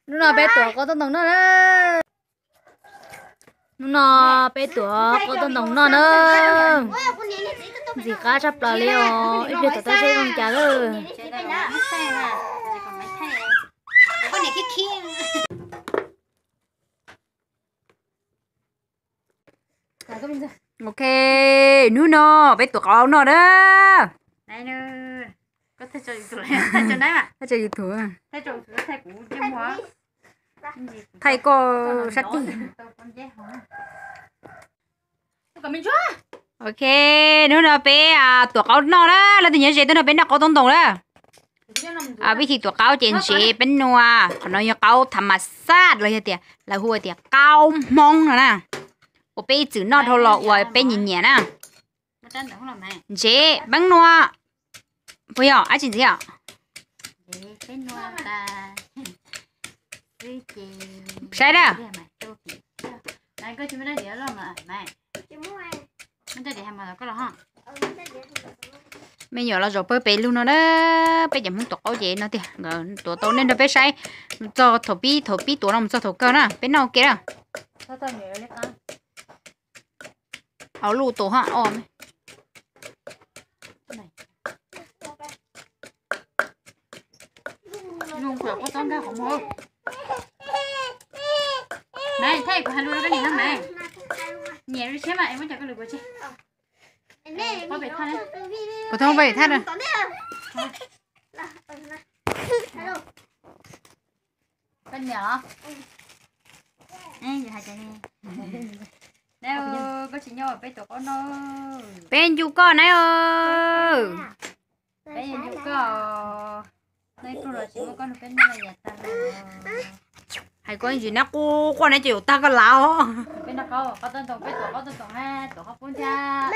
Hnub no peb tuav qaub toj ntoo noj na. Hnub no peb tuav qaub toj ntoo noj na. Ntxim qab tshaj plaws li os, ib pliag tuav tau seb zoo cas lawm. Ok, hnub no peb tuav qaub noj na. Thaj tsam YouTube, thaij koj sab tig. Ok, hnub no peb tuav qaub noj na, leej twg nyob ze tuaj nrog peb noj qaub toj ntoo na. Vib thi tuav qaub ces ntsev peb nua, qhov no yog qaub tha mas xaj los yog tias lawv hu tias qaub hmoob no na. Uas peb ib txwm noj dhau los uas peb nyiam nyiam na. Ntsev peb nua, puas yog dab tsi ntxiv os? Saib na. Me nyuam los zaum pawg pem lug no na, peb cov Hmoob tuav qaub ces no tiag, nkawd tuav tau nej nrog peb saib, mus txog thaum pib, thaum pib tuav no mus txog thaum kawg na, peb noj ua ke na. Au luj tus hab os. Puas thoob peb thaj na? Peb ncu koj na. Peb ncu koj. Hais koj ntsis na, quaj quaj na ces yuav tag koj lav os. Peb noj qaub, qaub toj ntoo, peb tuav qaub toj ntoo na, tuav qaub poob thiab.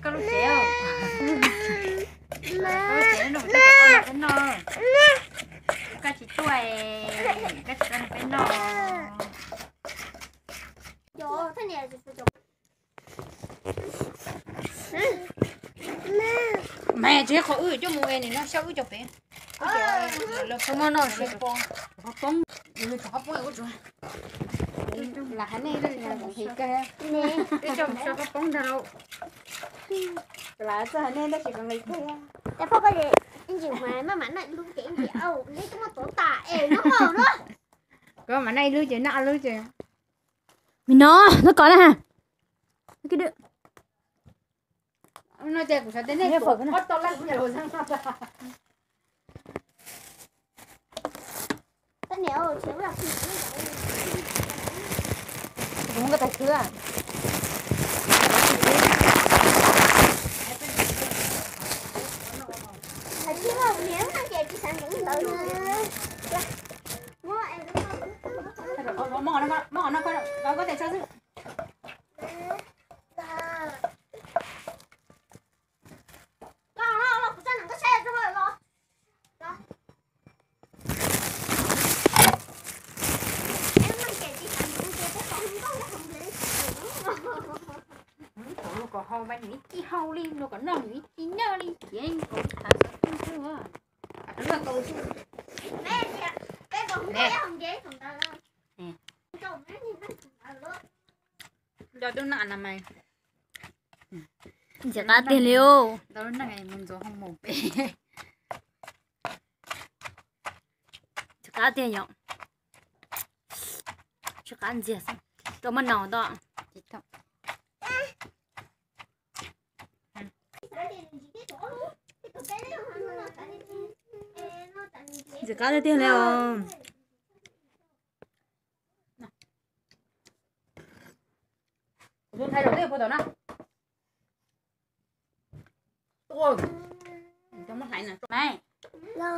Koj lub tsev, koj lub tsev no peb noj. Koj tsis tuaj, koj tsis tuaj no peb noj. Mas tsis qhov wb coj mus es nim no xyab wb cov pem. Lawv pheej muab noj, qhov poob, qhov poob ua tsuav. Lam hais nej, lam hais kawg. Lam txawj hais nej tab sis koom li kawg. Koj mam noj ib lub ces noj ob lub ces. Me no, noj koj na. Kom hau mas nws ib txij hau li, no kom noj nws ib txij noj li, ces kom thav xov tooj xwb. Ntxim qab tiag li. Ntxim qab tiag yom. Ntxim qab ntxiag xwb, rau maj no tau. Ntxim qab tiag tiag li os. Kuv tus ntxhais zaum twg puag tom na? Ua, cov muab hlais na.